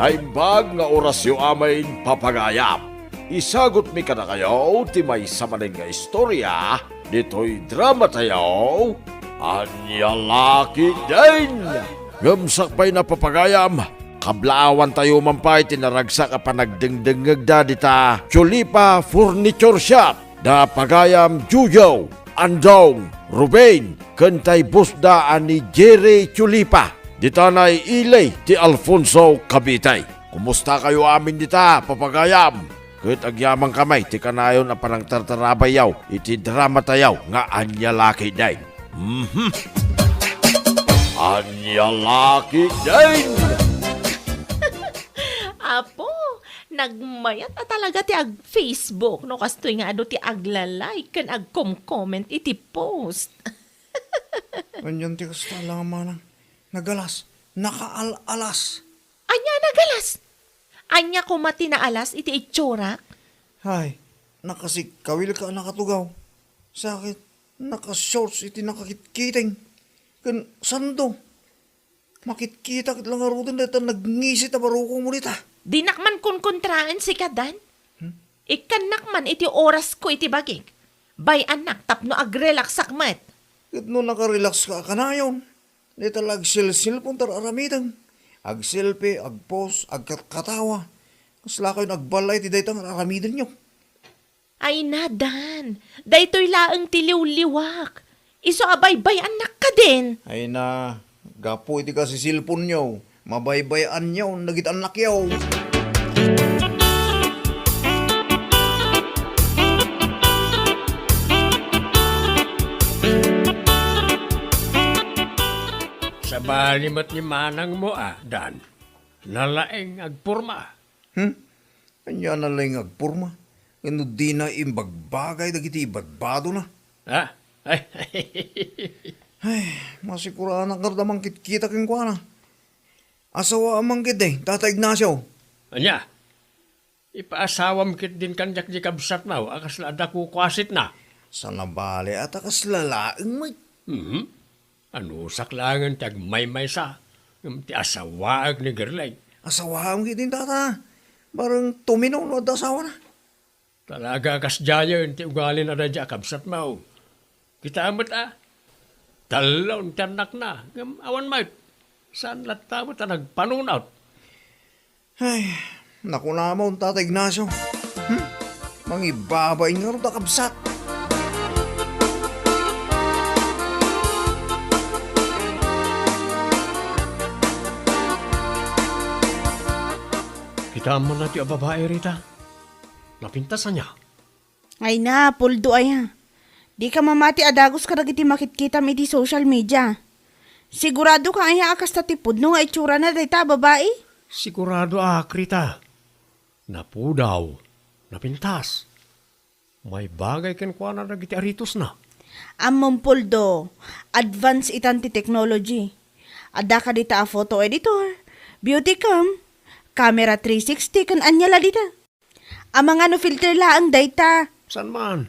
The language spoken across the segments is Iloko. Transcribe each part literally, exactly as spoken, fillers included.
Naimbag nga orasyo amin, papagayam. Isagutmi kadakayo ti maysa manen nga istoria ditoy dramatayo, Ania La Ketdin. Ngem sakbayna, papagayam, kablaawantayo man pay ti naragsak a panagdengdengngegda dita Chulipa Furniture Shop. Da pagayam Jojo, Andong, Ruben, ken tay bossda a ni Jerry Chulipa, dita nay ili ti Alfonso, Cavite. Kumustakayo amin dita, papagayam? Ket agyamankami ti kanayon a panangtartarabayyo iti dramatayo nga Ania La Ketdin. Mhm. Ania La Ketdin. Apo, nagmayat a talaga ti ag-Facebook no kastoy nga adu ti agla-like ken agkom-comment iti post. Anian ti kasta, Manang? Nagalas, nakaal-alas. Ania nagalas? Ania koma ti naalas iti itsurak? Hay, nakasikkawilka a nakatugaw. Sakit, nakashorts iti nakakitkiting. Ken sando, makitkita ket la ngaruden dayta nagngisi ta barukongmo dita. Dinak man kunkontraen sika, Dan. Hmm? Ikkannak man iti orasko iti bagik. Bay-annak tapno agrelaksak met. Ket no nakarelakska a kanayon, dayta la agselselpon ta ar-aramidem. Agselfie, agpost, agkatkatawa. Kaslakayon agballay iti dayta nga ar-aramidenyo. Ay na, Dan, daytoy laeng ti liwliwak. Isu a baybay-annak kadin. Ay na, gapu iti kasiselponyo, mabaybay-anyon dagiti annakyo. Sabali met ni manangmo a, Dan. Nalaeng agporma. Hmm? Ania nalaeng agporma? Ngem no dina imbagbagay dagiti ibadbadona? Ah? Ay. Ay, masikuranak ngarud a mangkitkita kenkuana. Asawaam man ketdi, Tata Ignacio. Ania? Ipaasawam ketdin kaniak di kabsatmo a kasla adda kukuasitna. Saan a bale a ta kasla laeng met. Mhm. Anusak laengen ti agmaymaysa, ngem ti asawaek ni Gerlay. Asawaam ketdin, Tata. Bareng tumino no adda asawana. Talaga a kasdiayen ti ugalina daydiay a kabsatmo. Kitaem met a, tallo ti annakna, ngem awan met. Saan latta met a nagpanunot. Ay, nakunamon, Tata Ignacio. Hmm? Mangibabain ngarud a kabsat. Kitaem man daytoy a babai, Rita. Napintas ania? Ay na, Poldo aya. Dika mamati a dagus kadagiti makitkitam iti social media. Siguradoka aya a kasta ti pudno nga itsurana dayta a babai? Siguradoak, Rita. Napudaw, napintas. Maibagay kenkuana dagiti aritosna. Ammom, Poldo, advance itan ti technology. Adda kadita a photo editor, beauty cam, camera three sixty, ken ania la dita. Amangan no filter laeng dayta. Saan man?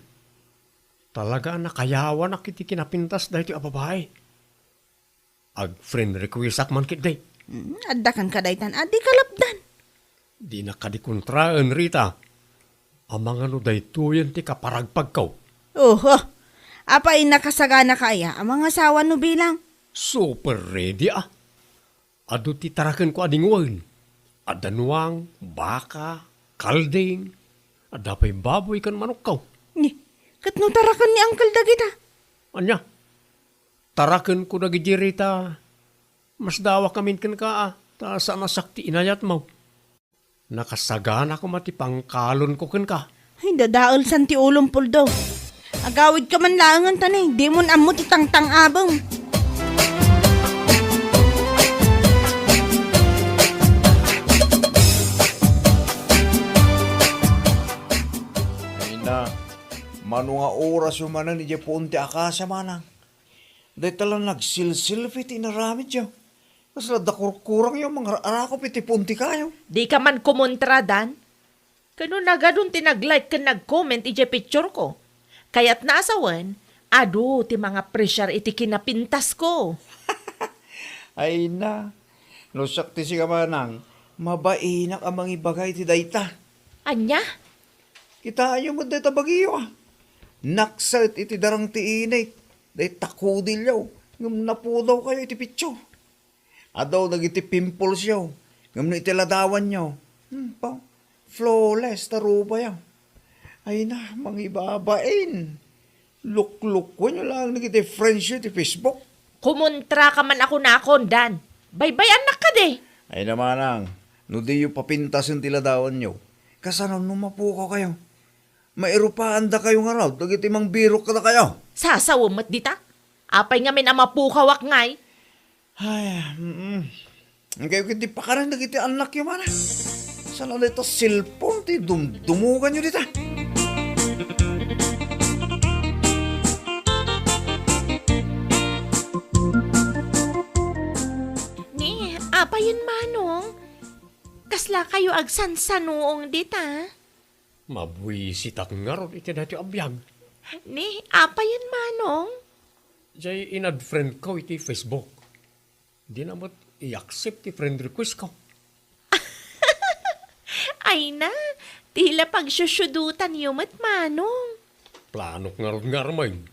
Talaga a nakayawanak iti kinapintas daytoy a babai. Ag-friend requestak man ketdi. Mm, adda kenka daytan a di kalapdan. Dinak kadi kontraen, Rita. Amangan no daytoyen ti kaparagpagko. Oho. Apay, nakasaganaka aya a mangasawa no bilang? Super ready a. Adu ti tarakenko a dingwen. Adda nuang, baka, kalding, adda pay baboy ken manokko. Ni, ket no taraken ni Uncle dagita? Ania? Tarakenko dagidi, Rita. Masdawakamin kenka a, ta saan a siak ti inayatmo. Nakasagana koma ti pangkalonko kenka. Ay, dadaelsan ti ulom, Poldo. Agawidka man laengen ta ni, dimon ammo ti tangtang-abem. Ay na, mano nga orasyo manen idiay puon ti akasia, Manang? Dayta la nagsilsilfi ti inaramidyo. Kasla adda kurkurangyo mangar-arakop iti puntikayo. Dika man kumontra, Dan. Kano nagadun ti nag-like ken nag-comment idiay picture ko. Kayatna a sawen, adu ti mangapresiar iti kinapintasko. Ay na, no siak ti sika, Manang, Mabainak a mangibaga iti dayta. Ania? Kitaenyo met dayta bagiyo, a. Nakset iti darang ti init, dayta kudilyo, ngem napudawkayo iti picture. Adu dagiti pimples yo, ngem no iti ladawanyo, hmm, pa, flawless ta rubayo. Ay na, mangibabain. Luklukwenyo laeng dagiti friends yo iti Facebook. Kumontra ka man a kunakon, Dan. Baybay-annak kadi. Ay na manang, no diyo papintasen ti ladawanyo, kasano no mapukawkayo? Mairupaandakayo ngarud dagiti mangbirok kadakayo. Sasawem met dita. Apay ngamin a mapukawak ngay? Ay, mm. Kayo ket di pakaran dagiti annakyo, mana. Sana dayta cellphone ti dumdumuganyo dita. Ni, apayen, Manong? Kasla kayo agsansanuong dita? Mabuisitak ngarud iti daytoy a biag. Ni, apayen, Manong? Jay in-add friend ko iti Facebook. Dina met i-accept ti friend request ko. Ay na, ti la pagsusudutanyo met, Manong. Planok ngarud nga armen.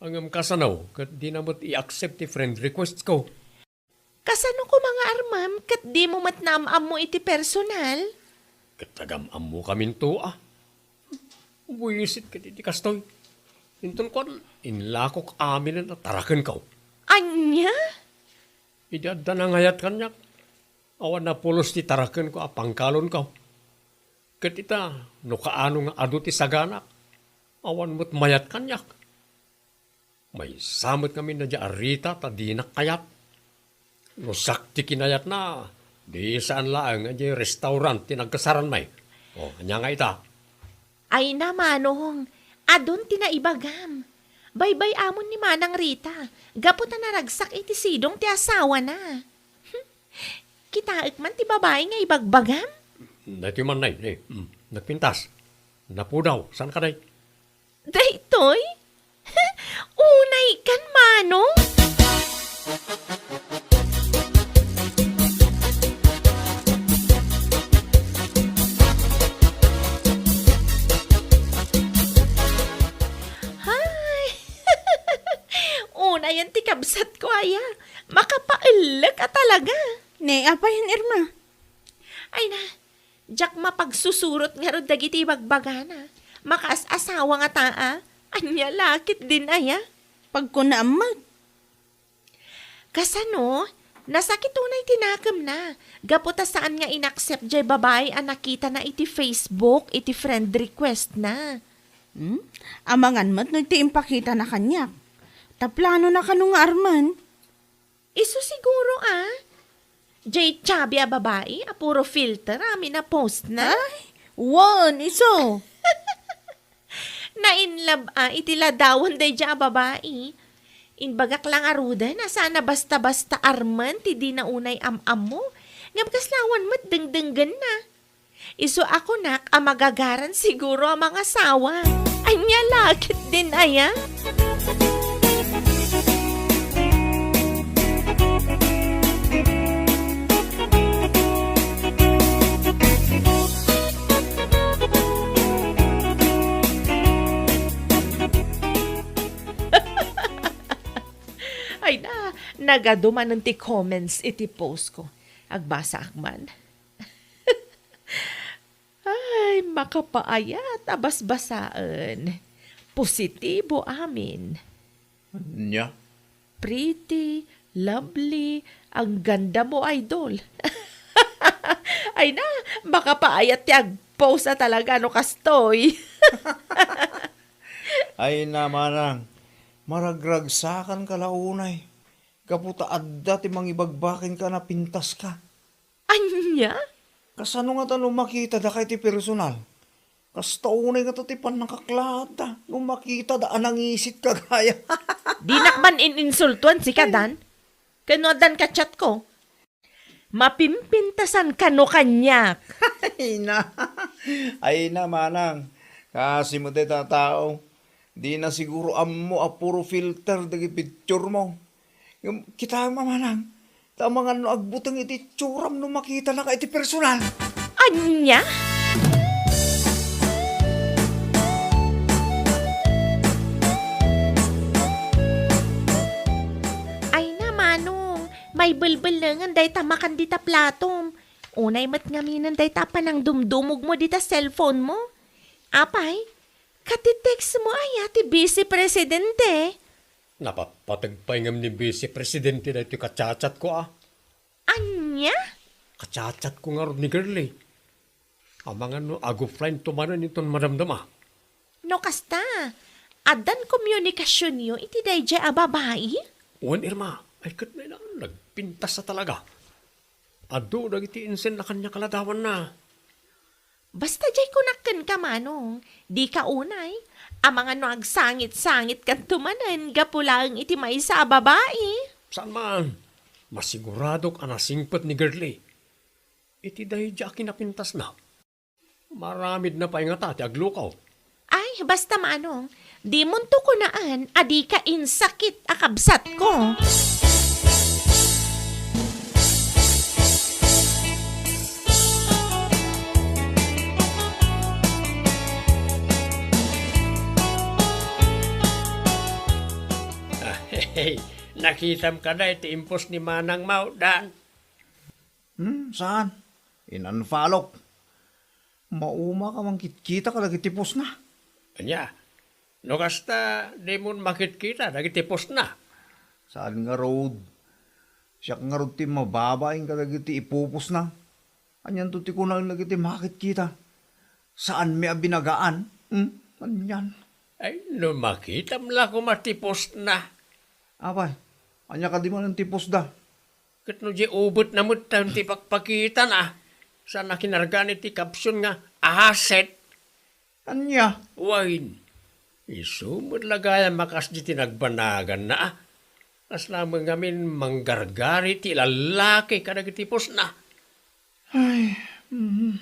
Ngem kasano, ket dina met i-accept ti friend request ko. Kasano koma nga armem ket dimo met naam-ammo iti personal? Ket agam-ammokaminto, a. Buisit ket iti kastoy. Inton kuan, inlakok aminen a tarakenko. Ania? Idi adda nangayat kaniak, awan napulos ti tarakenko a pangkalonko. Ket ita, no kaano nga adu ti saganak, awan met mayat kaniak. Maysa met ngamin daydiay a Rita ta dinak kayat. No siak ti kinayatna, di saan laeng a diay restaurant ti nagkasaran, may. O, ania nga ita? Ay na, Manong, adun ti naibagam. Baybay-amon ni Manang Rita, gapu ta naragsak iti sidong ti asawana. Kitaek man ti babai nga ibagbagam? Daytoy man, nay, nay. Mm, nagpintas. Napudaw, saan ka, day? Daytoy? Unay kan, Manong? Hay! Unayen ti kabsatko aya. Makapaellek a talaga. Ne, apayen, Irma? Ay na, diak mapagsusurot ngarud dagiti ibagbagana. Makaas-asawa ngata a. Ania la ketdin aya? Pagkunaam met. Kasano? Nasakit unay ti nakemna. Gapu ta saan nga in-accept jay babai a nakitana iti Facebook, iti friend request na. Hmm? Amangan met no ti impakitana kaniak. Ta planona kano nga armen? Isu siguro a. Jay chubby a babai a puro filter amin a post na. Ay, wen, isu. Na-in love a iti ladawan daydiay a babai. Imbagak la ngaruden a saan a basta-basta armen ti dina unay am-ammo. Ngem kasla awan met dengdenggenna. Isu a kunak a magagaran siguro a mangasawa. Ania la ketdin aya? Ay na, nagadu manen ti comments iti post ko. Agbasaak man. Ay, makapaayat a basbasaen. Positibo amin. Ania? Pretty, lovely, ang ganda mo, idol. Ay na, makapaayat ti agpost a talaga no kastoy. Ay na, manang, maragragsakan ka la unay. Gapu ta adda ti mangibagbaken ka a napintas ka. Ania? Kasano ngata no makitada ka iti personal? Kasta unay ngata ti pannakaklaatta no makitada a nangisit ka gaya. Dinak man in-insultuan sika, Dan. Ken no addan ka chat ko. Mapimpintasan kano kaniak. Ay na. Ay na, manang. Kasi mo dayta a tao. Di na siguro ammo a puro filter dagiti picture mo. Ngem kitaem a, manang, Ta amangan no agbuteng iti itsuram no makitanaka iti personal. Ania? Ay na, Manong, maibelbellengen dayta makan dita platom. Unay met ngaminen dayta panangdumdumogmo dita cellphone mo. Apay, kati text mo aya ti Vice Presidente? Napatpateg pay ngem ni Vice Presidente daytoy ka-chat-chat ko, a. Ania? Ka-chat-chat ko ngarud ni Girlie. Amangan no ag-offline to manen inton madamdama. No kasta, addan komunikasionyo iti daydiay a babai? Wen, Irma, ay ket nay nagpintas a talaga. Adu dagiti insenna kaniak a ladawanna. Basta diay kunak kenka, Manong, dika unay. Amangan no agsangit-sangitkanto manen gapu laeng iti maysa a babai. Saan man. Masiguradok a nasingpet ni Girlie iti daydiay a kinapintasna. Maaramidna pay ngata ti aglukaw. Ay, basta, Manong, dimonto kunaan a dika insakit a kabsatko. Hey, nakitam kada iti impos ni Manang Maudan? Hmm, saan? In-unfollowk. Mauma ka mangkitkita kadagiti postna. Ania? No kasta, dimon makitkita dagiti postna? Saan ngarud? Siak ngarud ti mababain kadagiti ipupostna. Anianto ti kunaen dagiti makitkita? Saanmi a binagaan? Hmm? Anian? Ay, no makitam la koma ti postna. Apay, ania kadi manen ti postda? Ket no diay ubetna met ti pakpakitana, saan a kinargan iti caption nga asset. Ania? Wen, isu met la gayam a kasdi ti nagbanaganna, a. Kasla met ngamin manggargari ti lallaki kadagiti postna. Ay, mhm.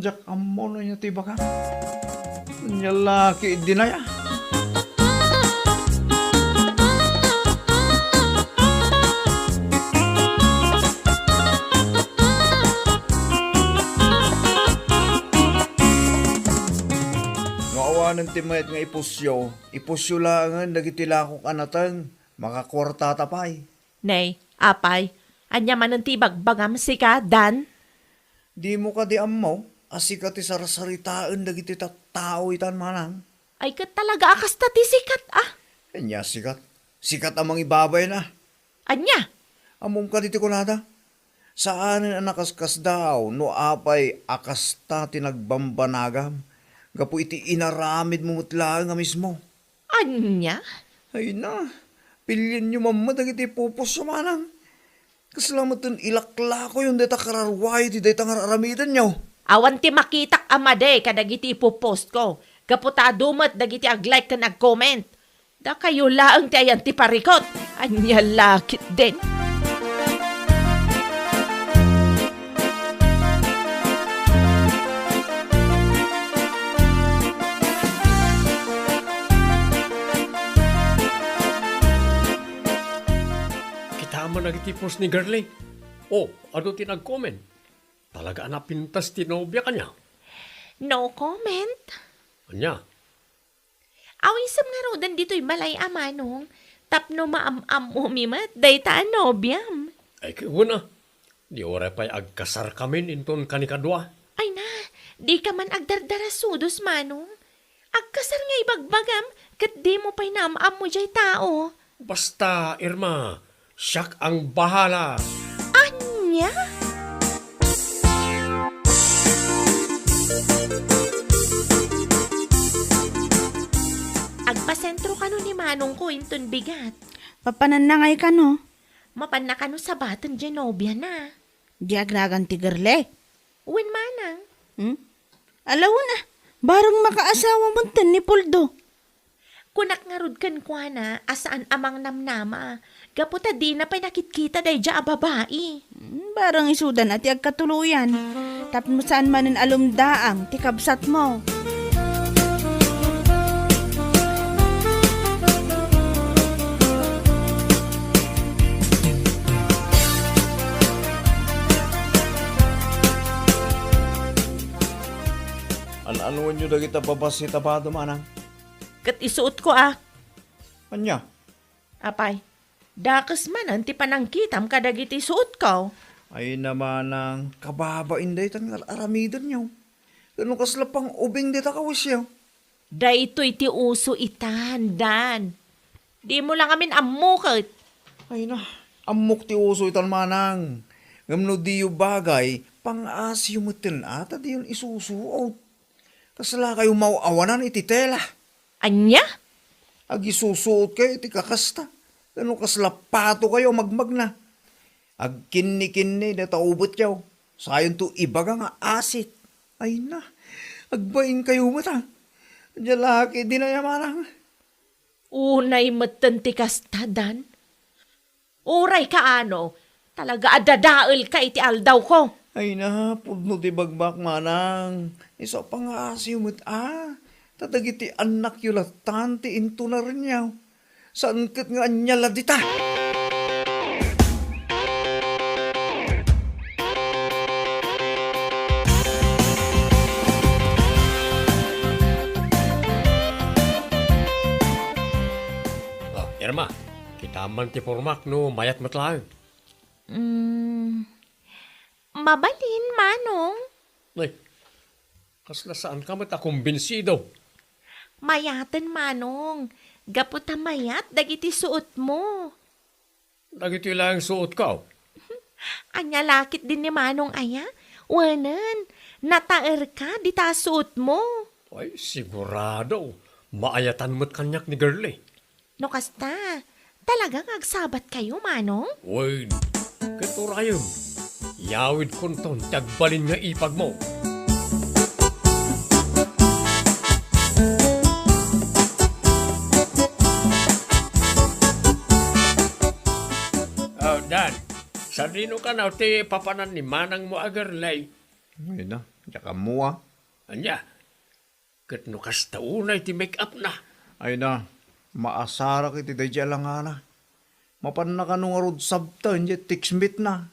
Diak ammo no ania ti ibagam. Ania la ketdin aya? No awanen ti mayat nga ipusyo, ipusyo laengen dagiti lakok a nateng, makakuartata pay. Nay, apay, ania manen ti ibagbagam sika, Dan? Dimo kadi ammo a sika ti sarsaritaen dagiti tattao itan, Manang? Ay, ket talaga a kasta ti sikat, a. Ania sikat? Sikat a mangibabain, a. Ania? Ammom kadi ti kunada? Saanen a nakaskasdaaw no apay a kasta ti nagbambanagam gapu iti inaramidmo met laeng a mismo. Ania? Ay na, pilienyo man met dagiti ipupostyo, Manang. Kasla met ten ilaklakoyon dayta kararuayo iti dayta nga ar-aramidenyo. Awan ti makitak a madi kadagiti ipupostko, gapu ta adu met dagiti ag-like ken ag-comment. Dakayo laeng ti ayan ti parikut. Ania la ketdin? Kitaem man dagiti post ni Girlie. O, adu ti nag-comment. Talaga a napintas ti nobia kaniak. No comment. Ania? Awisem ngaruden ditoy balay a, Manong, tapno maam-ammomi met dayta a nobiam. Ay, ket wen a. Di uray pay agkasarkamin inton kanikadua. Ay na, dika man agdardarasudos, Manong. Agkasar nga ibagbagam, ket dimo pay naam-ammo diay tao. Basta, Irma, siak ang bahala. Ania? Agpasentro kano ni Manongko inton bigat. Papananna ngay kano? Mapanna kano sabaten diay nobiana. Di agragan ti Girlie? Wen, Manang. Hmm? Ala wen a, bareng makaasawa met ten ni Poldo. Kunak ngarud kenkuana a saan a mangnamnama, gapu ta dina pay nakitkita daydiay a babai. Hmm, bareng isudan a ti agkatuloyan. Tapno saan manen a lumdaang ti kabsatmo. Wenno dagita babassit a bado, manang? Ket isuotko a. Ania? Apay, dakes manen ti panangkitam kadagiti suotko. Ay na manang, kababain daytan nga ar-aramidenyo. Ket no kasla pang-ubing dita kawisyo. Daytoy ti uso itan, Dan. Dimo la ngamin ammo ket. Ay na, ammok ti uso itan manang. Ngem no diyo bagay, pang-asiyo metten a ta diyon isusuot. Kasla kayo maw-awanan iti tela. Ania? Agisusuot kayo iti kakasta. Ken no kasla pato kayo a magmagna. Agkinnikinni dayta ubetyo. Sayonto ibaga nga asit. Ay na, agbain kayo met a. Ania la ketdin aya manang? Unay metten ti kasta, Dan. Uray kaano, talaga a dadaelka iti aldawko. Ay na, pudno ti bagbaak manang. Isu a pangngasiyo met a. Ta dagiti annakyo lattan ti intunarenyo. Saan ket nga ania la dita? Ah, Irma, kitam man ti pormak no mayat met laeng. Mm, mabalin, Manong. Ay, kasla saanka met a kumbinsido? Mayaten, Manong. Gapu ta mayat dagiti suotmo. Dagitoy laeng suotko. Ania la ketdin ni Manong aya? Wenen, nataerka dita a suotmo. Ay, sigurado. Maayatan met kaniak ni Girlie. No kasta, talaga nga agsabatkayo, Manong? Wen, ket urayem, yawidkonton ti agbalin nga ipagmo. Oh, Dan, sadino kano ti papanan ni manangmo a Girlie? Ay na, diak ammo a. Ania? Ket no kasta unay ti make-up na. Ay na, maasarak iti daydiay a langana. Mapanna kano ngarud sabten diay text meet na.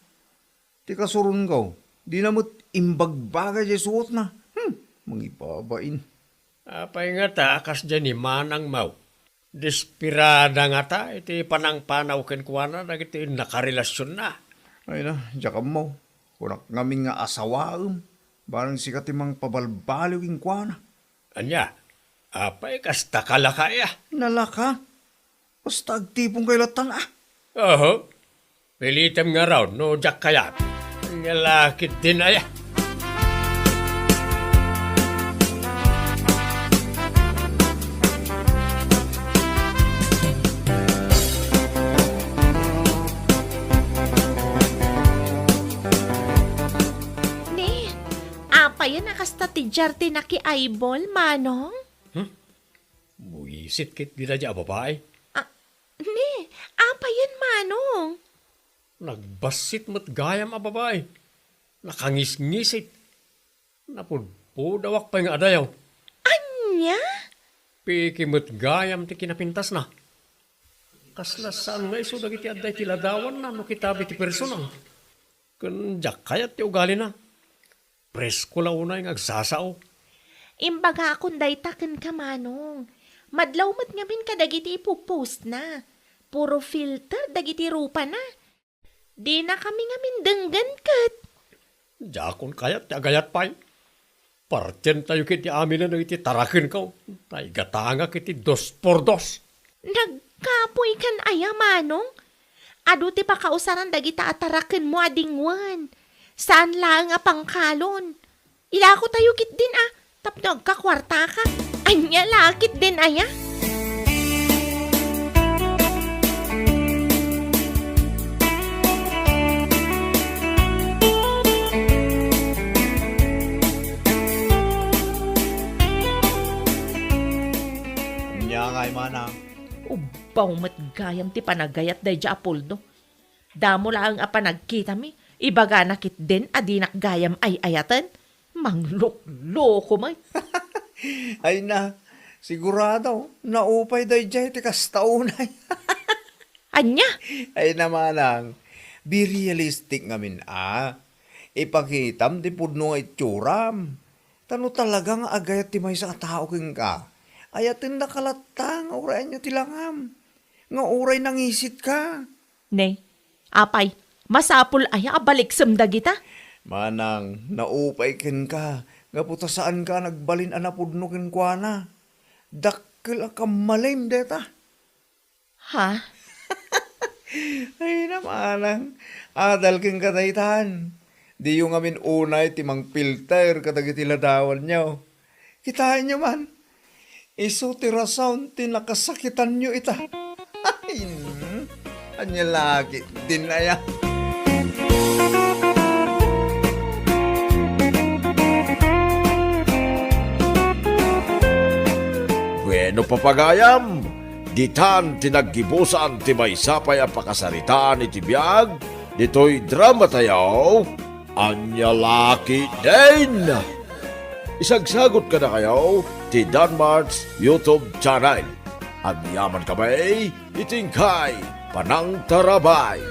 Ti kasuronko, dina met imbagbaga diay suotna. Hmm, mangibabain. Apay ngata a kasdiay ni manangmo? Desperada ngata iti panangpanaw kenkuana dagiti nakarelasionna. Ay na, diak ammo. Kunak ngamin nga asawaem, barang sika ti mangpabalbaliw kenkuana. Ania? Apay, kasta ka laka aya? Nalaka? Basta agtipon kayo lattan a. Oho. Pilitem ngarud no diak kayat. Ania la ketdin aya? Ne, apayen a kasta ti diar ti naki-eyeball, Manong? Hmm? Buisit ketdi daydiay a babai. Ah, ne, apayen, Manong? Nagbassit met gayam a babai. Nakangisngisit. Napudpudawak pay nga adayo. Ania? Peke met gayam ti kinapintasna. Kasla saan nga isu dagiti adda iti ladawanna no kitam iti personal. Ken diak kayat ti ugalina. Presko la unay nga agsasao. Imbagakon dayta kenka, Manong. Madlaw met ngamin kadagiti ipu-postna. Puro filter dagiti rupana. Dinakami ngamin denggen ket. Diakon kayat ti agayat pay. Partientayo ketdi aminen dagiti tarakenko. Ta igatangak iti dos por dos. Nagkapuykan aya, Manong? Adu ti pakausaran dagita a tarakenmo a dingwen. Saan laeng a pangkalon. Ilakotayo ketdin a, tapno agkakuartaka. Ania la ketdin aya? Ania ngay, manang? Ubbaw met gayam ti panagayat daydiay a puldo. Damo laeng a panagkitami, ibagana ketdin a dinak gayam ay-ayaten. Manglukloko met. Ay na, sigurado, naupay daydiay ti kasta unay. Ania? Ay na manang, be realistic ngamin a. Ipakitam ti pudno nga itsuram. Ta no talaga nga agayat ti maysa a tao kenka, ayatendaka latta nga uray ania ti langam, nga uray nangisitka. Ne, apay, masapul aya a baliksem dagita? Manang, naupay kenka, gapu ta saanka a nagbalin a napudno kenkuana. Dakkel a kammalem dayta. Ha? Ay, namanang, adal kenka daytan. Diyo ngamin unay ti mangpilter kadagiti ladawanyo. Kitaenyo man, isu ti rason ti nakasakitanyo ita. Ay, ania la ketdin aya? Bueno, papagayam, ditan ti naggibusan ti maysa pay a pakasaritaan iti biag ditoy dramatayo, Ania la ketdin? Isagsagut kadakayo ti Danmart's YouTube channel. Agyaman kami iti inkay panangtarabay.